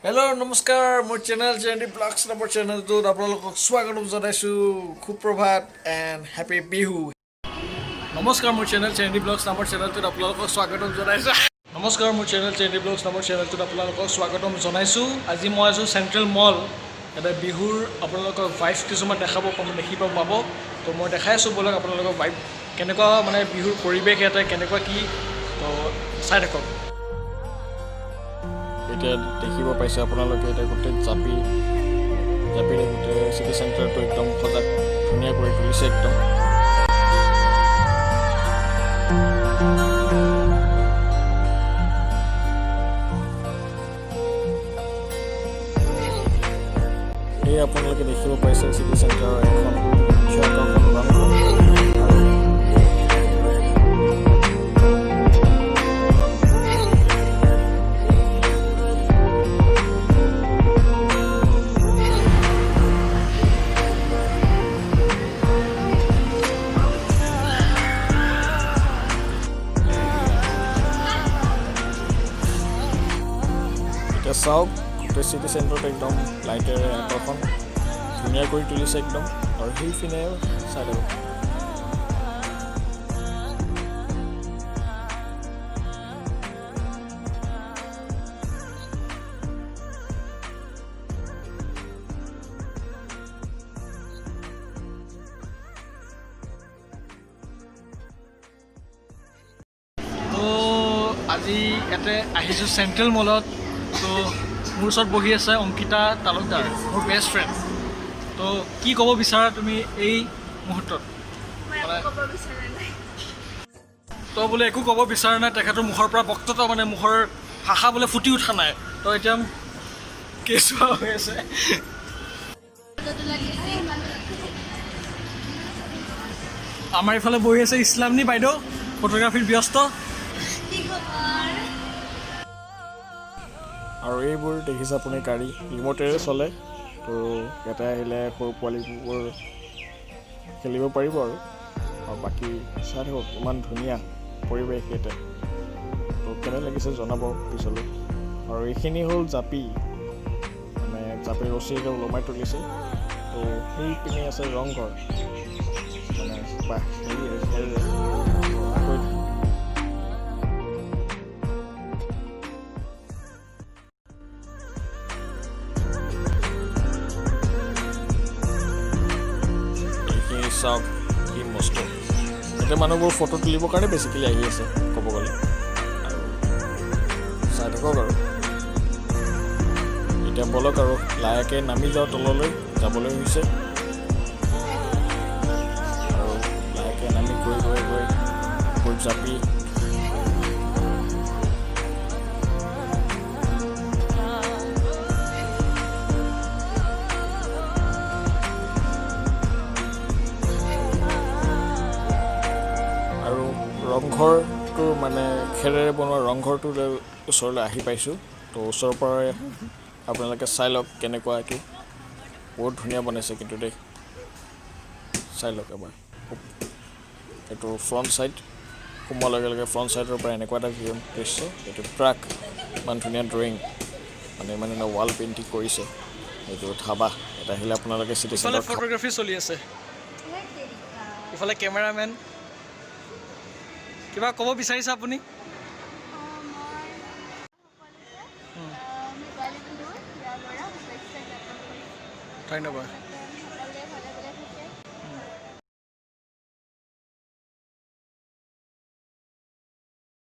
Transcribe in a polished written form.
Hello', নমস্কাৰ। মোৰ channel জেণ্ডি blogs নামৰ চেনেলটোত আপোনালোকক স্বাগতম জনাইছোঁ। সুপ্ৰভাত এণ্ড হেপী বিহু। নমস্কাৰ, মোৰ চেনেল জেণ্ডি ব্লগছ নামৰ চেনেলটোত আপোনালোকক স্বাগতম জনাইছোঁ। নমস্কাৰ, মোৰ চেনেল জেণ্ডি ব্লগছ নামৰ চেনেলটোত আপোনালোকক স্বাগতম জনাইছোঁ। আজি মই আছোঁ চেণ্ট্ৰেল মল। ইয়াতে বিহুৰ আপোনালোকক ভাইবছ কিছুমান দেখাব পাম, দেখিব পাব। তো মই দেখাই আছোঁ, ব'লক, আপোনালোকৰ ভাইব কেনেকুৱা, মানে বিহুৰ পৰিৱেশ ইয়াতে কেনেকুৱা কি, তো চাই থাকক। এতিয়া দেখিব পাইছে আপোনালোকে, এতিয়া গোটেই জাপিৰে গোটেই চিটি চেণ্টাৰটো একদম সজাগ ধুনীয়া কৰি তুলিছে একদম। এই আপোনালোকে দেখিব পাইছে চিটি চেণ্টাৰৰ এখন থিয়েটাৰখন, ৰংঘৰ আৰু এতিয়া চাওক, গোটেই চিটি চেণ্টাৰত একদম লাইটেৰে আকৰ্ষণ ধুনীয়া কৰি তুলিছে একদম। আৰু সেইপিনে চাই থাকক। তো আজি ইয়াতে আহিছোঁ চেণ্ট্ৰেল মলত। তো মোৰ ওচৰত বহি আছে অংকিতা তালুকদাৰ, মোৰ বেষ্ট ফ্ৰেণ্ড। তো কি ক'ব বিচাৰা তুমি এই মুহূৰ্তত? মই একো ক'ব বিচৰা নাই। তো বোলে একো ক'ব বিচৰা নাই। তেখেতৰ মুখৰ পৰা বক্তৃতা, মানে মুখৰ ভাষা বোলে ফুটি উঠা নাই। তো এতিয়া কেঁচুৱা হৈ আছে। লাগিছে। আমাৰ ইফালে বহি আছে ইছলামনী বাইদেউ, ফটোগ্ৰাফীত ব্যস্ত। কি খবৰ? আৰু এইবোৰ দেখিছে আপুনি, গাড়ী ৰিম'টেৰে চলে। তো ইয়াতে আহিলে সৰু পোৱালিবোৰ খেলিব পাৰিব। আৰু বাকী চাই থাকক, ইমান ধুনীয়া পৰিৱেশ ইয়াতে। তো কেনে লাগিছে জনাব পিছলৈ। আৰু এইখিনি হ'ল জাপি, মানে জাপিৰ ৰছীৰে ওলমাই তুলিছে। তো সেইপিনে আছে ৰংঘৰ, মানে বা হেৰি খেৰেৰে আকৌ। এইখিনি চাওক, কি মস্ত! ইয়াতে মানুহবোৰ ফটো তুলিবৰ কাৰণে বেছিকেলি আহি আছে ক'ব গ'লে। আৰু চাই থাকক। আৰু এতিয়া ব'লক, আৰু লাহেকৈ নামি যাওঁ, তললৈ যাবলৈ হৈছে। আৰু লাহেকৈ নামি গৈ গৈ গৈ গৈ জাপি আৰু ৰংঘৰটোৰ, মানে খেৰেৰে বনোৱা ৰংঘৰটোৰ ওচৰলৈ আহি পাইছোঁ। তো ওচৰৰ পৰাই আপোনালোকে চাই লওক কেনেকুৱা এইটো। বহুত ধুনীয়া বনাইছে কিন্তু দেই, চাই লওক এবাৰ। এইটো ফ্ৰণ্ট ছাইড, সোমোৱাৰ লগে লগে ফ্ৰণ্ট ছাইডৰ পৰা এনেকুৱা এটা ভিউ দৃশ্য। এইটো ট্ৰাক, ইমান ধুনীয়া ড্ৰয়িং, মানে ইমান ধুনীয়া ৱাল পেইণ্টিং কৰিছে। এইটো ধাবা, ইয়াত আহিলে আপোনালোকে চিটি ইফালে চেণ্টাৰত ফটোগ্ৰাফী চলি আছে, ইফালে কেমেৰামেন। কিবা ক'ব বিচাৰিছে আপুনি? মই সকলোকে ভোগালী বিহুৰ হিয়াভৰা শুভেচ্ছা জ্ঞাপন কৰিছোঁ। ধন্যবাদ।